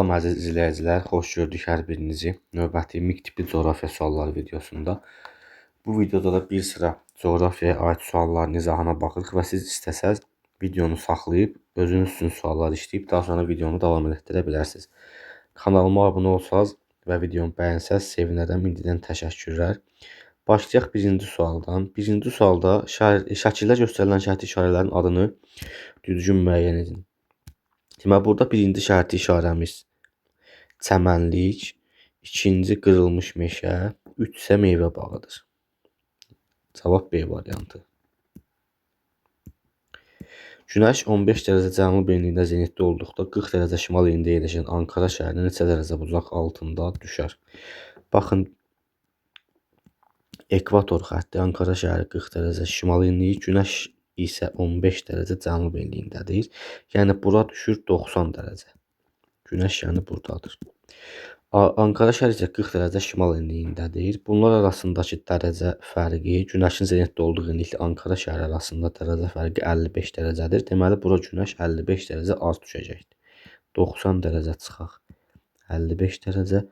Salam əziz izləyicilər, xoş gördük hər birinizi növbəti MİQ tipli coğrafiya sualları videosunda. Bu videoda da bir sıra coğrafiyaya aid sualların izahına baxırıq və siz istəsəz videonu saxlayıb özünüz üçün suallar işləyib daha sonra videonu davam elətdirə bilərsiniz. Kanalıma abunə olsaz və videomu bəyənsəz sevinərəm. İndidən təşəkkürlər. Başlayaq birinci sualdan. Birinci sualda şəkildə göstərilən şərti işarələrin adını düzgün müəyyən edin. Deməli, burada birinci şərti işarəmiz çəmənlik, ikinci qırılmış meşə, üç isə meyvə bağıdır. Cavab B variantı. Günəş 15 dərəcə cənub enliyində zenitdə olduqda 40 dərəcə şimal enliyində yerləşən Ankara şəhərinə neçə dərəcə bucaq altında düşər? Baxın, ekvator xətti Ankara şəhəri 40 dərəcə şimal enliyi, günəş isə 15 dərəcə cənub enliyindədir. Yəni bura düşür 90 dərəcə. Günəş yəni buradadır. Ankara şəhəri isə 40 dərəcə şimal enliyindədir. Bunlar arasındakı dərəcə fərqi, günəşin zenitdə olduğu enliklə Ankara şəhəri arasında dərəcə fərqi 55 dərəcədir. Deməli, bura günəş 55 dərəcə az düşəcəkdir. 90 dərəcə çıxaq. 55 dərəcə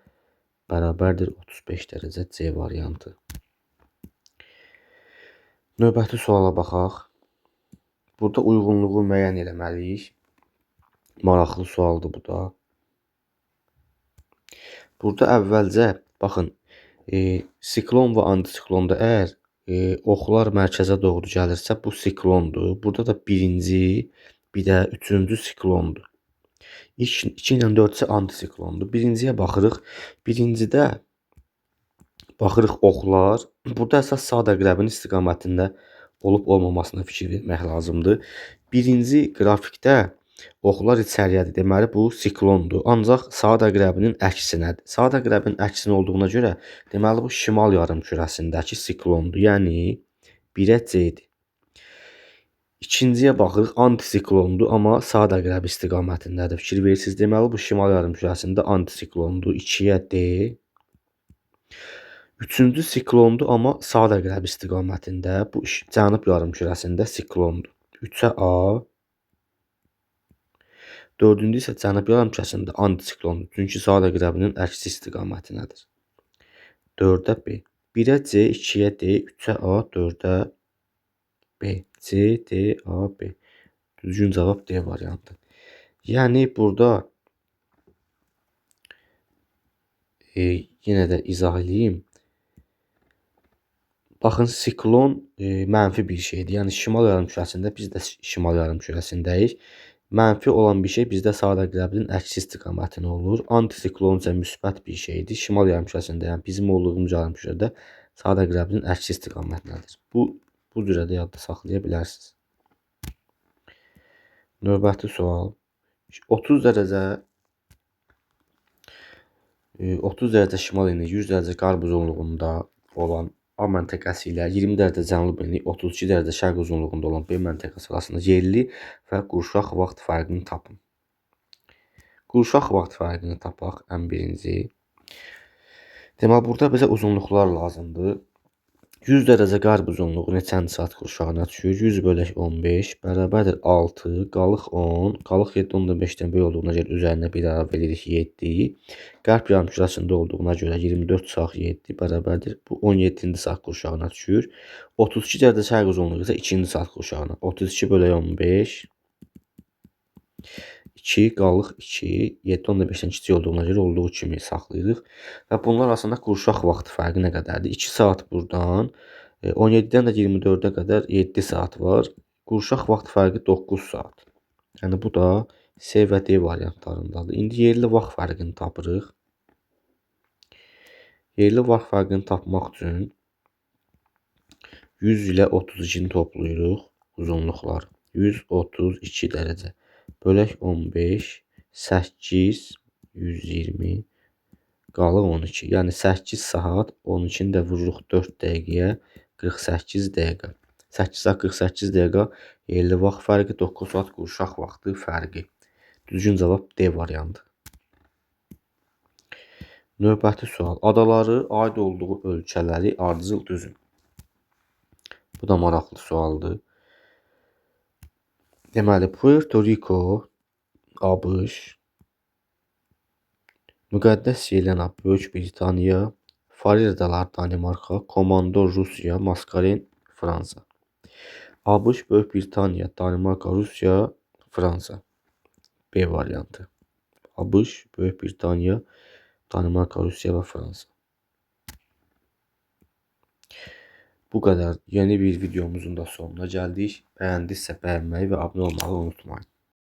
bərabərdir 35 dərəcə C variantı. Növbəti suala baxaq. Burada uyğunluğu müəyyən eləməliyik. Maraqlı sualdır bu da. Burada əvvəlcə, baxın, siklon və antisiklonda əgər oxlar mərkəzə doğru gəlirsə, bu siklondur. Burada da birinci, bir də üçüncü siklondur. 2 ilə 4 isə antisiklondur. Birinciyə baxırıq. Birincidə baxırıq oxlar. Burada əsas saat əqrəbinin istiqamətində olub olmamasına fikir vermək lazımdır. Birinci qrafikdə oxlar içəriyədir. Deməli, bu siklondur. Ancaq saat əqrəbinin əksinədir. Saat əqrəbinin əksinə olduğuna görə, deməli, bu şimal yarımkürəsindəki siklondur. Yəni, 1-ə C-dir. İkinciyə baxırıq, antisiklondur, amma saat əqrəbi istiqamətindədir. Fikir verirsiniz, deməli, bu şimal yarımkürəsində antisiklondur. 2-yə D. Üçüncü siklondur, amma saat əqrəbi istiqamətində. Bu cənub yarımkürəsində siklondur. 3-ə A. Dördüncü isə cənub yarımkürəsində antisiklondur. Çünki saat əqrəbinin əksi istiqamətinədir. 4-ə B. 1-ə C, 2-yə D, 3-ə A, 4-ə B. C, D, A, B. Düzgün cavab D variantı. Yəni, burada yenə də izah eləyim. Baxın, siklon mənfi bir şeydir. Yəni, şimal yarımkürəsində, biz də şimal yarımkürəsindəyik. Mənfi olan bir şey bizdə saat əqrəbinin əksi istiqamətinə olur. Antisiklon isə müsbət bir şeydir. Şimal yarımkürəsində, yəni bizim olduğumuz yarımkürədə saat əqrəbinin əksi istiqamətinədir. Bu cürə də yadda saxlaya bilərsiniz. Növbəti sual. 30 dərəcə şimal enli, 100 dərəcə qərb uzunluğunda olan A məntəqəsi ilə 20 dərəcə cənub enli, 32 dərəcə şərq uzunluğunda olan B məntəqəsi arasında yerli və qurşaq vaxt fərqini tapın. Qurşaq vaxt fərqini tapaq ən birinci. Deməli, burada bizə uzunluqlar lazımdır. 100 dərəcə qərb uzunluğu neçənci saat qurşağına düşür? 100 bölək 15 bərabərdir 6, qalıq 10, qalıq 7.5-dən böyük olduğuna görə üzərinə bir əlavə edirik 7. Qərb yarımkürəsində olduğuna görə 24 saat 7 bərabərdir. Bu 17-ci saat qurşağına düşür. 32 dərəcə şərq uzunluğu isə 2-ci saat qurşağına. 32 bölək 15, 2, qalıq 2, 7.5-dən kiçik olduğuna görə olduğu kimi saxlayırıq. Və bunlar arasında qurşaq vaxtı fərqi nə qədərdir? 2 saat buradan, 17-dən də 24-ə qədər 7 saat var. Qurşaq vaxt fərqi 9 saat. Yəni, bu da C və D variantlarındadır. İndi yerli vaxt fərqini tapırıq. Yerli vaxt fərqini tapmaq üçün 100 ilə 32-ni toplayırıq uzunluqlar. 132 dərəcə. Bölək 15, 8, 120, qalıq 12. Yəni 8 saat, 12-ni də vururuq 4 dəqiqəyə, 48 dəqiqə. 8 saat 48 dəqiqə yerli vaxt fərqi, 9 saat qurşaq vaxtı fərqi. Düzgün cavab D variantı. Növbəti sual. Adaları, aid olduğu ölkələri ardıcıl düzün. Bu da maraqlı sualdır. Deməli, Puerto Rico, ABŞ, Müqəddəs Yelena Böyük Britaniya, Farer adaları Danimarka, Komandor Rusiya, Maskaren Fransa. ABŞ, Böyük Britaniya, Danimarka, Rusiya, Fransa. B variantı. ABŞ, Böyük Britaniya, Danimarka, Rusiya və Fransa. Bu qədər. Yeni bir videomuzun da sonuna gəldik. Bəyəndinizsə bəyənməyi və abunə olmağı unutmayın.